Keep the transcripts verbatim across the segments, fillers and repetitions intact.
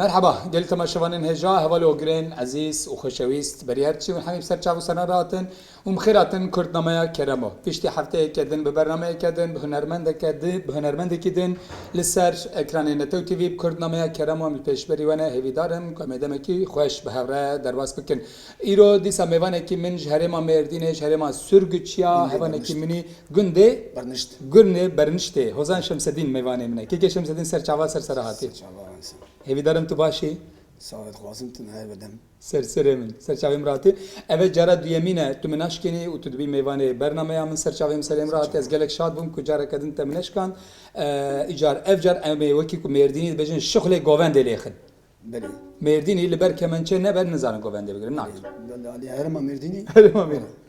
Merheba, gelî temaşevanên hêja, heval û ogirên ezîz û xweşewîst, berî her çî hûn hemî bi ser çav û serna re hatin û bi xêr hatin Kurdnameya Keremo. Piştî hefteyeke din bi bernameyeke din, bi hunermendeke di, bi hunermendekî din li ser ekranê Netew T V bi Kurdnameya Keremo em li pêşberî we ne. Hêvîdar im ku em ê demekî xweş bi hev re derbas bikin. Îro dîsa mêvanekî min ji herêma Mêrdînê, ji herêma Surguçiya, Gundê hevanekî Bernişt. Minî gundê Bernişt. Gundê Berniştê. Hozan Şemsedîn mêvanê min e. Kekê Şemsedîn, ser çava, ser sera hatî. Ser çava, ser. Hêvîdar im tu baş î. Saet xwazim tu niha berdem. Ser serê min, ser çavê min re hatî. Ev e cara duyemîn e tu min naşkênî û tu dibî mêvanê bernameya min, ser çavê min, serê min re hatî. Ez gelek şad bûm ku careke din te min eşkand. Ee, îcar, ev car em ê wekî ku Mêrdînî dibêjin şixulê govendê lêxin. Belê. Mêrdînî li ber kemençe nebe, nizanin govendê bigirin. Nake. Belê, alî herêma Mêrdînî. Herêma Mêrdînî.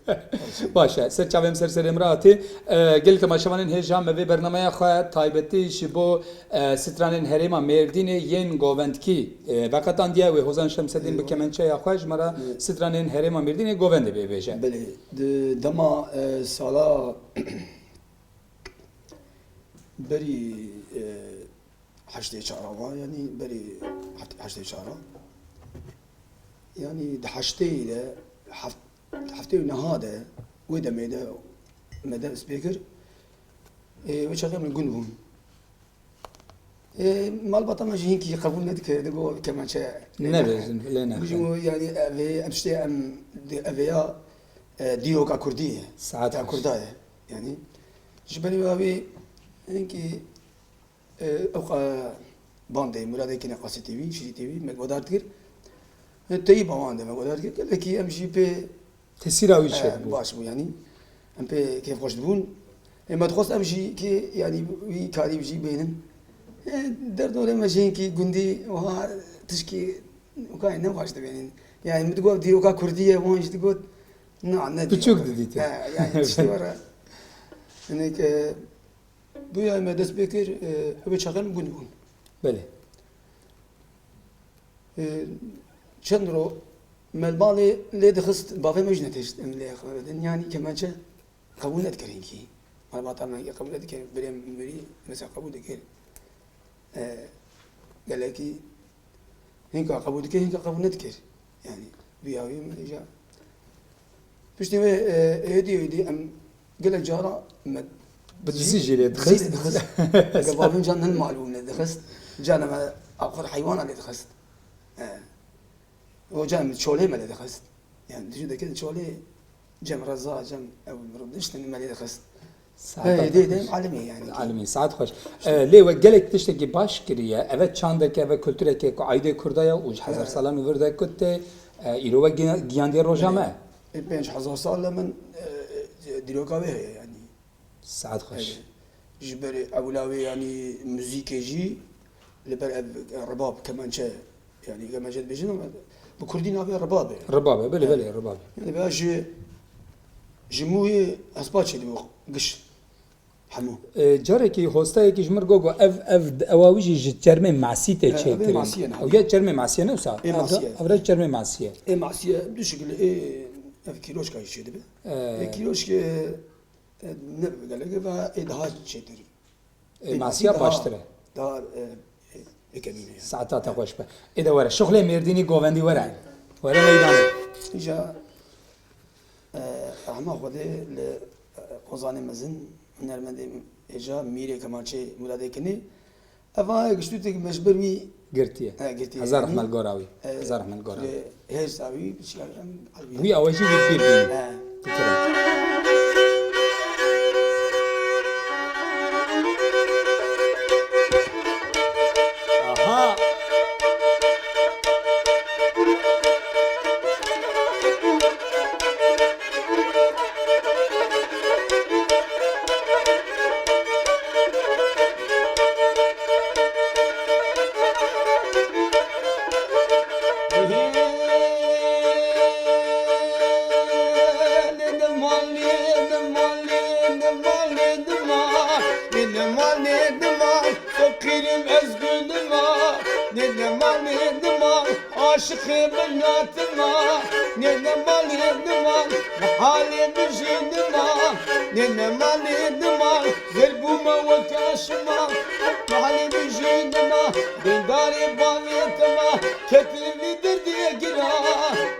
Baş e, ser çavê min, ser serê min re hatî. E, gelî temaşevanên hêja, me vê bernameya xwe taybetî ji bo, e, stranên herêma Mêrdînê yên govendkî, e, veqetandiye. Wê Hozan Şemsedîn bi Eywa. Kemençeya xwe ji me re Evet. stranên herêma Mêrdînê govendê bê bêje. Belê, di dema, e, sala berî, e, heştê çar a, yanî berî heşt-, heştê çar a. Yanî di heştê de, heft-, heftê û neha de, wê demê de me dest pê kir. Ê, wê çaxê min gund bûn. Ê, malbata me jî hinkî qebûl nedikir, digo kemençe lê Nebêjin, lê nexin. Bijin, yanî, evê, em tiştê em di-, evê ya, e, dîroka kurdî ye. Saet Ya xweş. Kurda ye. Yanî, ji berî wî hinkî E, ew qa-, bandê, Muradê Kine Qasî T V, Şîrî T V, me guhdar dikir. E, teyî bawan de me guhdar dikir. Gelekî em jî pê, Tesîra wî e, çêdibû. Baş bû, yanî. Em pê kêfxweş dibûn. E, me dixwest em jî kê, yanî, wî karî jî bênin. E, derdorê me jî hinkî gundî wiha tişkî wekayê ne baş dibênin. Yanî, min digot dîroka kurdî ye, wan jî digot, na, ne Piçûk dîroka. Didîtin. E, yanî, tiştê were. Hinek, e, Bûya me dest pê kir, e, ew ê çaxên gund bûn. Belê. E, çend ro me li malê lê dixist, bavê me jî netêşt em lê xebedin. Yanî kemençe qebûl nedikir hinkî. Malbata me qebûl nedikir, birê min mirî, mesela qebûl dikir. E, gelekî Hinka qebûl dikir, hinka qebûl nedikir. Yanî, duya wî min îja. Piştî wê, e, êdî, êdî em gelek cara me Bi dizî jî lê dizî dixist. Lê dixist. Ege bavên can hin mal bû me dixist. Cana me axir heywana lê dixist. E. O can çolê me lê dixist. Yanî, dijî deke çolê Cem Reza, Cem ew mirov diştin me lê dixist. Saet Hey, dê, xweş. Dê, alimî yanî. Alimî, saet xweş. E, lê we gelek tiştekî baş kiriye. Eve çandeke, eve kultureke ku aîdê Kurda ye û ji hezar Evet. salan û vir de kut tê, e, îro we giya-, giyandiye roja me. E, pênc hezar sal e min, e, dîroka wê heye yanî. Saet xweş. Ji ber ewla wê, yanî muzîkê jî, li ber ev ribab, kemençe, yanî kemençe dibêjin ama bi kurdî navê ribab e. Ribab e, belê, Evet. belê, ribab e. Yanî vêya ji, ji mûyê hespa çêdibû giş hemû. E, carekî hostayekî ji min re got, got, ev, ev, ewa wî jî ji çermê masî tê Evet, ev ê çêkirin. Masî ye niha. Ew ya çermê masî ye, ne wisa? Ê Ev masî ye. Ev re çermê masî ye. Ê masî ye, du şekil ê, ev kîroşka jî çêdibe. E. Ê kîroşkê E, ne bi gelek ve ê daha çêtir. Ê, Ê, masiya daha, baştir e. Daha, e, e, ê kemîn e yani. Saeta te xweş be. Ê de were. Şixulê Mêrdînî govendî were. Were meydanê. Îja, e, rehma Xwedê li, e, Ozanê mezin, hunermendê êja, mîrê kemançê Muradê Kinî. Eva giştûtek me ji ber wî Girtiye. He, girtiye. Hezar Yani, rehmet li gora wî. E, Hezar rehmet li gora wî. Hêrsa wî, piçika em elbî. Wî awajî wî bîr bî. He. Fikirim. Aha. Feqîrim ez gundima, nêne malê dima, aşiqê milatima, nêne malê dima, bi halê min jî dima, nêne malê dima, zer bûme weke şima. Mehalê min jî nema, bêndarê bavê te ma, ketin vî derdê gira,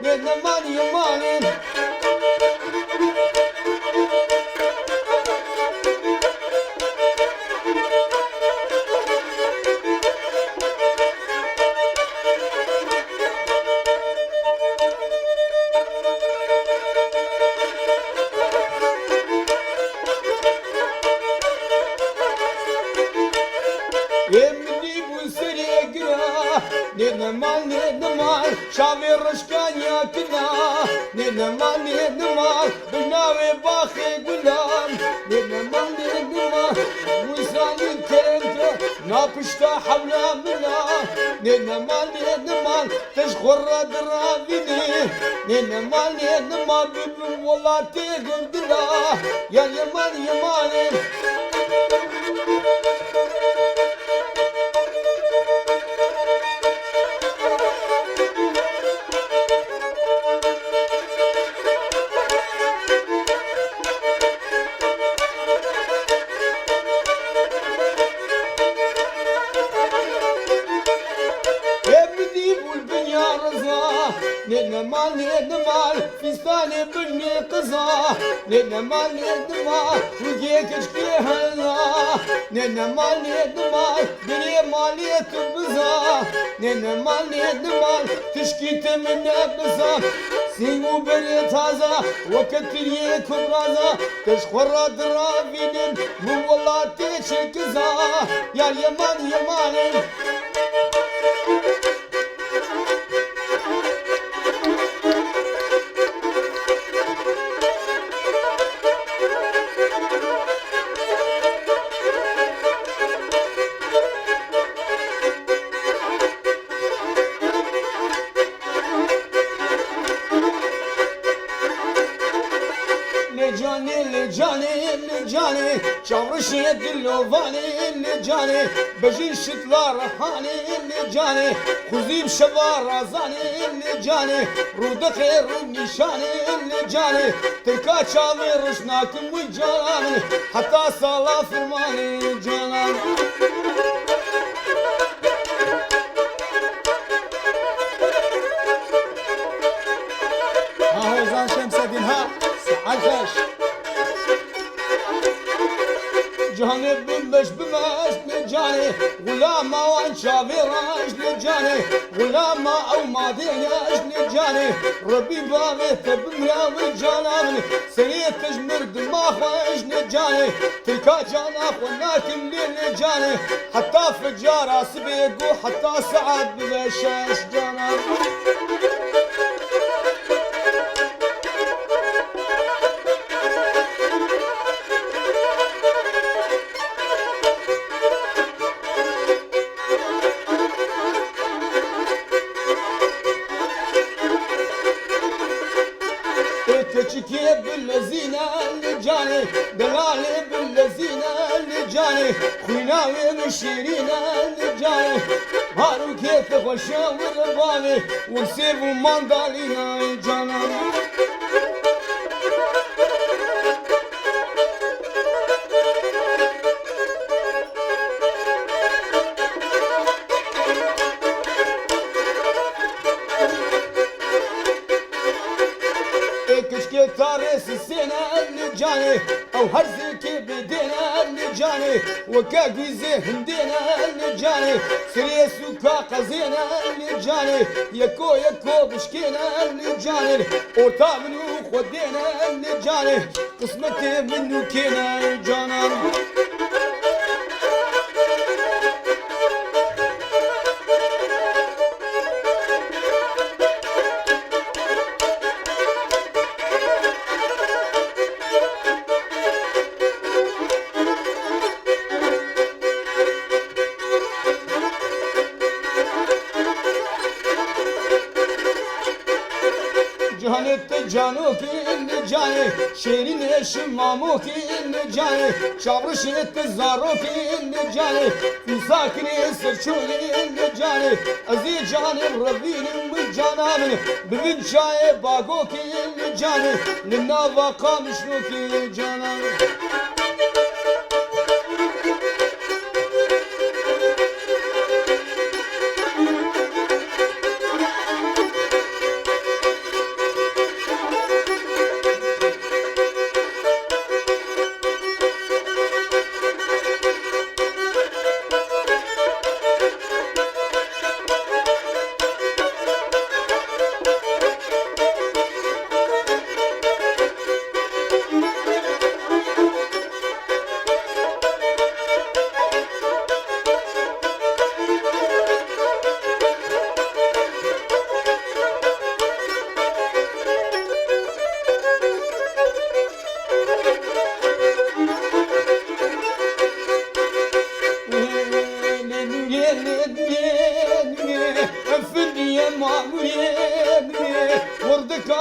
nê neman yemanê. Ê min dî bû serê gira, nê nemal, nê nemal, çavê reşkaniya kina, nê nemal, nê nemal, bi navê baxê gulan, nê nemal, nê nemal, wî zanî kerem ke, na pişta hewla mina, nê nemal, nê nemal, te ji xwe re diravînî, nê nemal, nê nemal, bibim welatê gundila, ya yeman, yemanê. Ê min dî bû li binya riza, nê nemal, nê nemal, fîstanê birnê qiza, nê nemal, nê nemal, rûgê keçikê hela, nê nemal, nê nemal, birê malê tu biza, nê nemal, nê nemal, tişkî te min nebiza. Sîng û berê taza, weke tiriyê kubraza, te ji xwe re diravînin, min welatê çêkiza, yar yeman, yemanê. Lê canê, lê canê, lê canê, çavreşê dilovanê, lê canê, bejin şitla rehanê, lê canê, xuzî bi şeva razanê, lê canê, rûdixê rûnîşanê, lê canê, tirka çavê rişnakim wî cana min, heta sala firmanê cana min. Ha Hozan Şemseddin ha, saet xweş. Canê bimeş, bimeş, ne canê, xulama wan çavê raş, ne canê, xulama ew madê yaş, ne canê, Rebî bavê te bimra wê cana min, serê te ji mirdima xweş, ne canê, tirka cana xwe nakim lê, ne canê, heta ficara sibê ku heta saet bibe şeş cana. Ê keçikê bilezîne li canê, delalê bilezîne li canê, xwîna wê min şêrîne li canê, barûkê te xweş e wir bavê, wir sêv û mandalîna cana. Ê kişkê tarê sisêne li canê, ew her zêkê bêdêne li canê, weke gûzê hindêne li canê, sirê sûka qezêne li canê, yeko yeko bişkêne li canê, orta min û xwe dêne li canê. Qismetê min û kêne canan. Canê te canokê li canê, şêrînê şimamokê li canê, çavreşê te zarokê li canê, fîsakirê serçoyê li canê, ez ê canê revînim wî cana min, bi min çayê bagokê li canê, li nava qamişnokê cana min.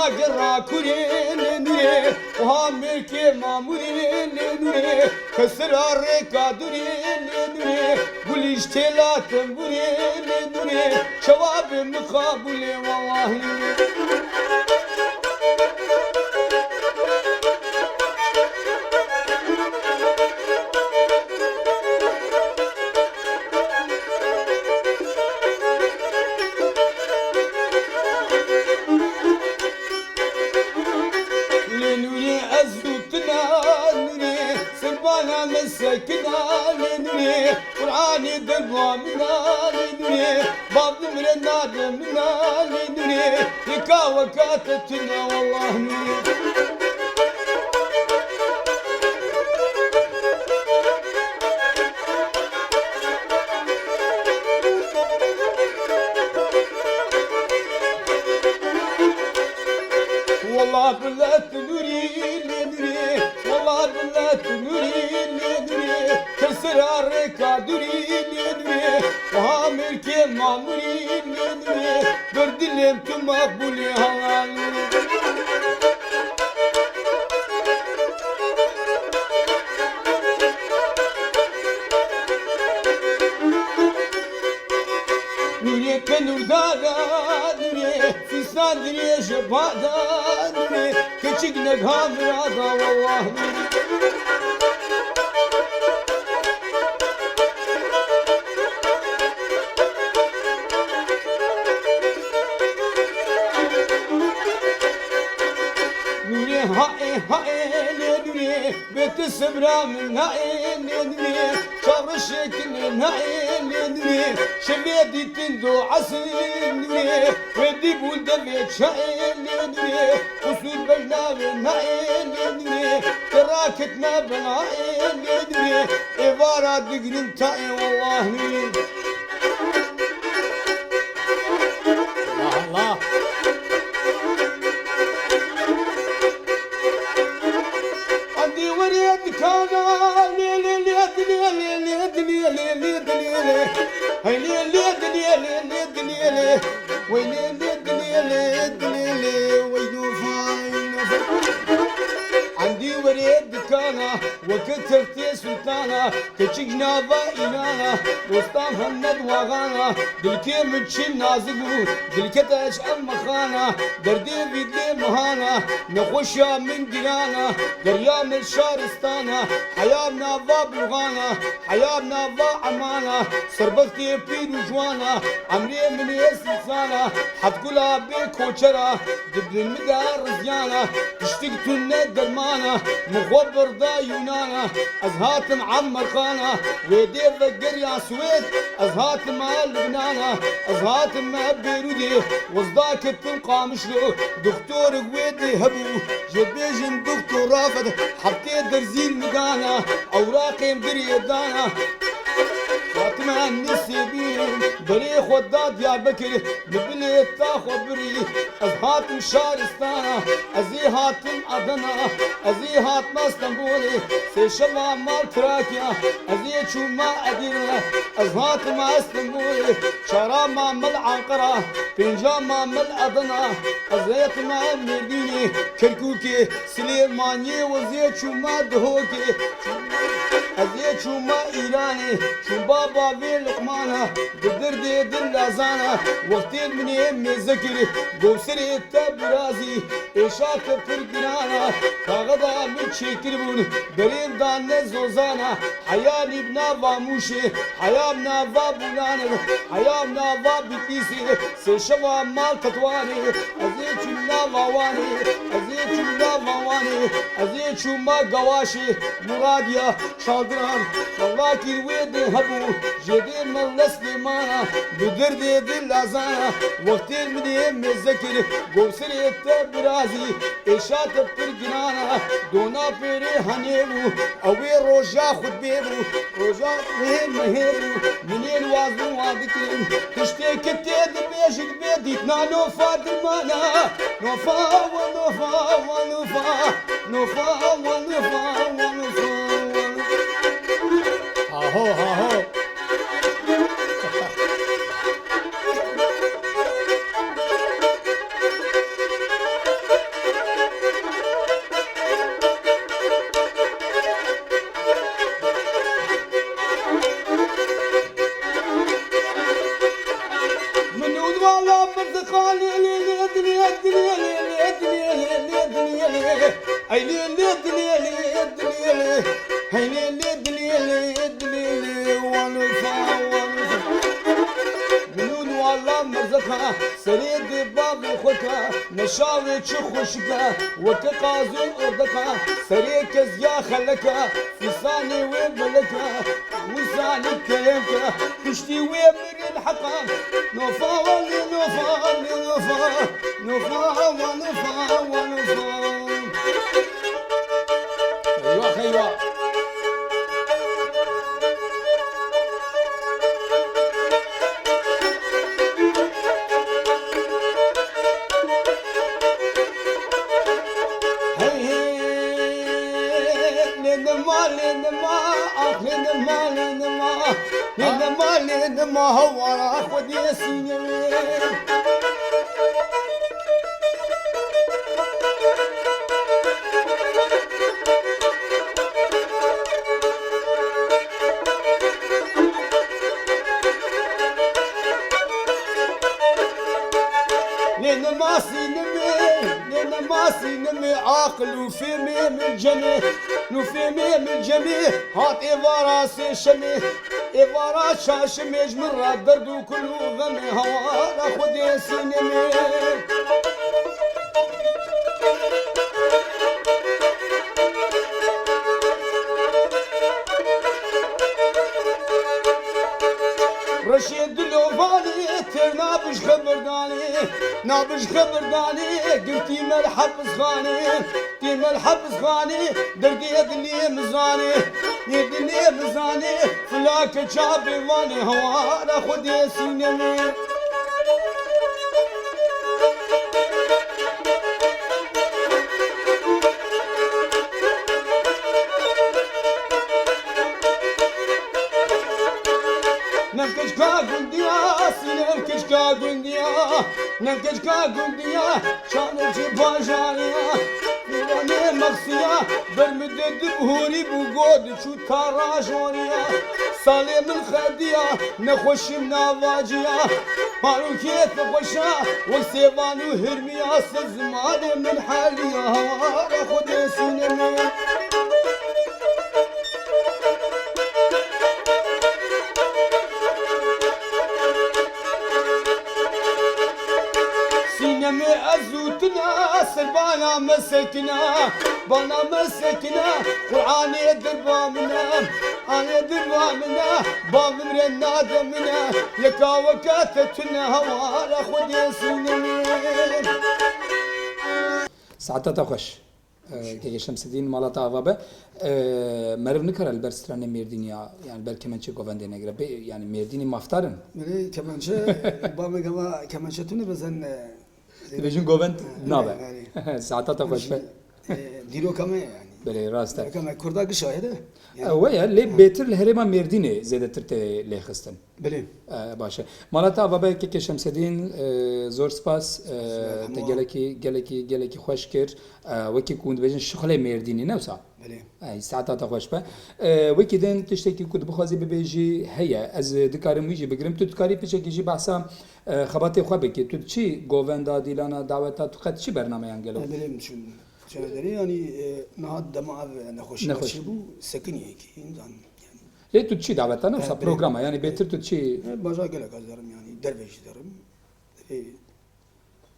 Gera kurê lê nurê, oha mêrkê mamurê lê nurê, kesira rêka durê lê nurê, gulîş têla tembûrê lê nurê, şewabê min qabûlê, wallah nurê. Lê nûrê ez û tina nûrê, sirbana me sekina lê nûrê, Qur'anê derba min a lê nûrê, bav nimre nade min a lê nûrê, yeka weka te tune wallah nûrê. Wela bila tu nûrî lê nûrê, wela bila tu nûrî lê nûrê, kesira rêka dûrî lê nûrê, wiha mêrkê mamurî lê nûrê, bir dilêm tu meqbûlê helalê. Nûrê ke nûrdara nûrê, fîstan dirêj e bada nûrê, keçik negha mirada wallah nûrê. Nûrê haê haê lê nûrê, bê tu sibra min naê lê nûrê, çavreşê kinê naê lê nûrê, şevê dîtin do esê nûrê, wê dî bûn devê çaê lê nûrê, qusûr bejnavê naê lê nûrê, te raketme belaê lê nûrê, êvara digrin taê wallah nûrê. Allah Allah. Endî werê dikana, lê, lê, lê, dilê, lê, lê, dilê, lê, lê, dilê, lê. Hey, lê, lê, dilê, lê, lê, dilê, lê. Wey, lê, lê, dilê, lê, dilê, lê. Wey, nûfa, nûfa. Endî werê dikana, weke textê sultana, keçik nava înana, dostan hemne duaxana, dilkê min çi nazik bû, dilkete ez em mexana, derdê vîdlê mihana, nexweşiya min girana, geriya min şaristana, heya nava bulxana, heya nava emana, serbextê pîr û ciwana, emrê min ê sîsana, hevgula bê koçera, di bin min de rizyana, tiştik tune dermana, min xwe birda Yunana, ez hatim Emerxana, wê dê vegeriya Swêd, ez hatim Libnana, ez hatim Bêrûdê, wezda ketim Qamişlo, doktorik wê dê hebû, jê bêjin doktor Rafet, heftê derzîn min dana, ewraqê min girê dana. Fatime Nisêbîn, berê xwe da Diyarbekir, min bilê ta xwe birî. Ez hatim şaristana, ez ê hatim Adana, ez ê hatma Stenbolê, sê şeva mal Trakya, ez ê çûma Edirne, ez hatim Stenbolê, çara ma mil Ankara, pênca ma mil Adana, ez ê hatim Mêrdînê, Kerkûkê, Silêmaniyê, ez ê çûma Duhokê, ez ê çûma Îranê, çûm baba vê Luqmana, bi dirdê dil lazana, wextên min ê mêze kir, govsirê te birazî, êşa te pir girana, kaxeda min çêkiribûn, berên danne zozana, heya nîv nava Mûşê, heya nava Bûlanê, heya nava Bitlîsê, sê şeva mal Tetwanê, ez ê çûm nava Wanê, ez ê çûm nava Wanê, ez ê çûma Gewaşê, Muradiya, Çaldiran, Şewlakî wê dê hebû, jê dê mil lestê mana, bi dirdê dil lazana, wextê min ê mêze kir, govsirê te birazî, êşa te pir girana, dona pêrê henê bû, ew ê roja xutbê bû, roja wê mehê bû, min ê li wazin wa dikirin, tiştê ki tê dibêjî dibê dîtina nofa dirmana, nofa wa nofa wa nofa, nofa wa nofa wa nofa wa nofa. Aho, aho. Heylê lê dilê lê dilê lê wanifa wanifa. Min û wala merzeka serê dê bavê xwe ka neşavê çi xweşika weke qazê ordeka serê kezya xeleka fîsanê wê beleka wîsanî keyeka piştî wê mirin heqa nofa wanê nofa wanê nofa nofa wanê nofa wanê nofa. Eyvah, eyvah. Hey, hey, lê dema, lê dema, ah, lê dema, lê dema, lê dema, lê dema, hawara xwediyê sînê wê. Lê nimasî nimê, lê nimasî nimê aqil û fêmê min cemê, nû fêmê min cemê, hat êvara sê şemê, êvara çarşemê ji min re derd û kul û xemê hawara xwedê sînemê. Reşê dilovanê têr nabij xeberdanê, nabij xeberdanê, girtî me li hepizxanê. Tê me li hepizxanê, derdê dilê min zanê, yê dilê min zanê, filake çavê vanê, hewara Xwedê sînemê. Nem keçka gundiya, sînem keçka gundiya, nem keçka gundiya, çavê jî bajariya. Wanê mexsiya, ber min de dibihorî bû, go diçû tara joriya. Salê min xediya, nexweşim navaciya. Parokê te xweşa, wek sêvan û hirmiya, se zimanê min heliya. Hewara Xwedê sînemê. Sînemê ez û tune, ser bana me sekine, bana me sekine, Qur'anê dirba min e, anê dirba min e, bavim re nade min e, yeka weke te tune, hewara Xwedê sînemê. Saeta te xweş. E, Kekê Şemsedîn, mala te ava be. E, meriv nikare li ber stranê Mêrdînî ya, yani ber kemençê govendê negire. Bê, yani Mêrdînî mafdar in. Belê kemençe, bavê gava kemençe tune bezin, e, Dibêjin govend nabe. Belê, belê. Saeta te xweş be. E, dîroka me yani. Belê, rast e. Dîroka me Kurda gişa heye de. Yani. E, we ye, lê bêtir li herêma Mêrdînê zêdetir tê lêxistin. Belê. E, baş e. Mala te ava be Kekê Şemsedîn, e, zor spas. E, Spas, te hemû. Gelekî, gelekî, gelekî xweş kir. E, wekî ku hûn dibêjin şixulê Mêrdînî, ne wisa? Belê. E, saeta te xweş be. E, wekî din tiştekî ku tu bixwazî bibêjî heye. Ez dikarim wî jî bigirim. Tu dikarî piçekî jî behsa, e, xebatê xwe bikî. Tu diçî govenda, dîlana, daweta, tu qet çi bernameyan gelo? E, belê min çûn. Çaredarî, yanî, e, niha dema ev nexweşî Nexweş. Çêbû, sekiniyekî, însan, yanî. Lê tu çi daweta ne wisa programa, yanî bêtir tu çi? E, bajar gelek ez derim, yanî, derve jî derim. E,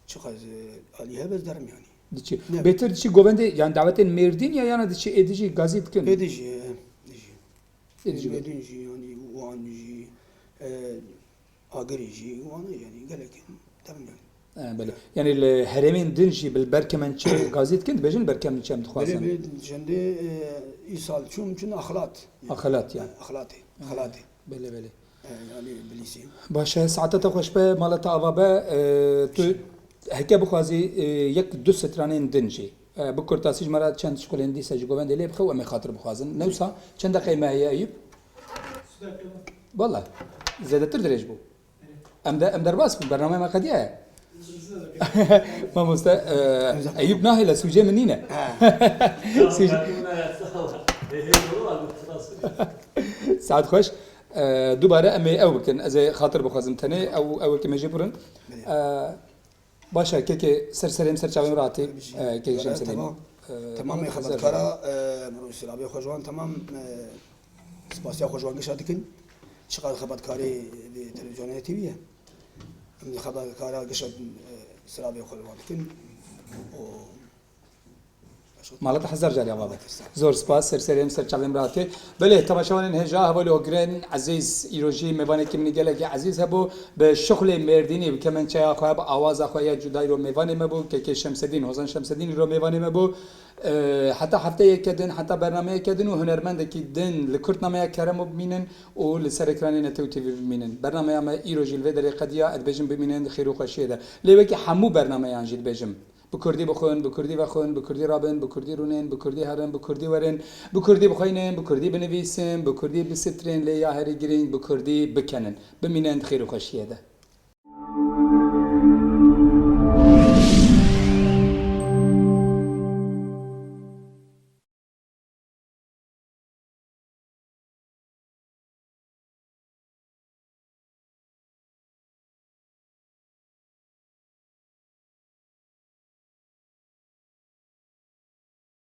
çiqas, e, alî hebe ez derim, yanî. Diçi. Ne? Bêtir diçi govendê, yanî dawetên Mêrdîn ya, yana diçi êdî jî gazî dikin? Êdî jî, e, êdî jî. Êdî jî. Mêrdîn jî, yanî, Wan jî, e, Agirî jî, wan, yanî gelek derin yani. E, belê. Yani li herêmên din jî bi ber kemençe gazî dikin, dibêjin ber kemençe em dixwazin. Belê, belê, şendê, e, îsal çûm çûn axlat. Axlat yani. Axlatê, axlatê. Belê, belê. E, yani bilîsî. Baş e, saeta te xweş be, mala te ava be, e, tu heke bixwazî, e, yek du stranên din jî. E, bi kurtasî ji me re çend şkolên dîsa ji govendê lê bixe û em ê xatir bixwazin. Ne wisa çend deqeyê me heye Eyûp? Wala, zêdetir dirêj bû. Em de, em derbas bûn, bernameya me qediyaye. Mamoste, e, Eyûp nahêle, sûcê min nîne. Sûc- Saet xweş. E, dubare em ê ew bikin. Ez ê xatir bixwazim tenê, ew, ew wekî me jê birin. E, Baş e, kekê ser serê min, ser çavê min rahatî, e, kekê Şemsedîn. Tamam. Temamê xebatkara, e, mirov sirabê xwe ji wan temam, e, spasiya xwe ji wan gişa dikin. Çiqas xebatkarê di televîzyonê T V ye. Em di xebatkara gişa, e, sirabê xwe ji wan dikin. Û Mala te hezar carî ava be. Zor spas, ser serê min, ser çavê min re hatiye. Belê, temaşevanên hêja, hevalê ogirên ezîz, îro jî mêvanekî min gelekî ezîz hebû. Bi şixulê Mêrdînî, bi kemençeya xwe, bi awaza xwe ya cuda îro mêvanê me bû. Kekê Şemsedîn, Hozan Şemsedîn îro mêvanê me bû. Ee, heta hefteyeke din, heta bernameyeke din û hunermendekî din li Kurtnameya Keremo bimînin û li ser ekranê Netew T V bimînin. Bernameya me îro jî li vê derê qediya, ez dibêjim bimînin di xêr û xweşiyê de. Lê wekî hemû bernameyan jî dibêjim. Bi kurdî bixwin, bi kurdî vexwin, bi kurdî rabin, bi kurdî rûnin, bi kurdî herin, bi kurdî werin, bi kurdî bixwînin, bi kurdî binivîsin, bi kurdî bisitrên, lê ya herî girîng bi kurdî bikenin. Bimînin di xêr û xweşiyê de.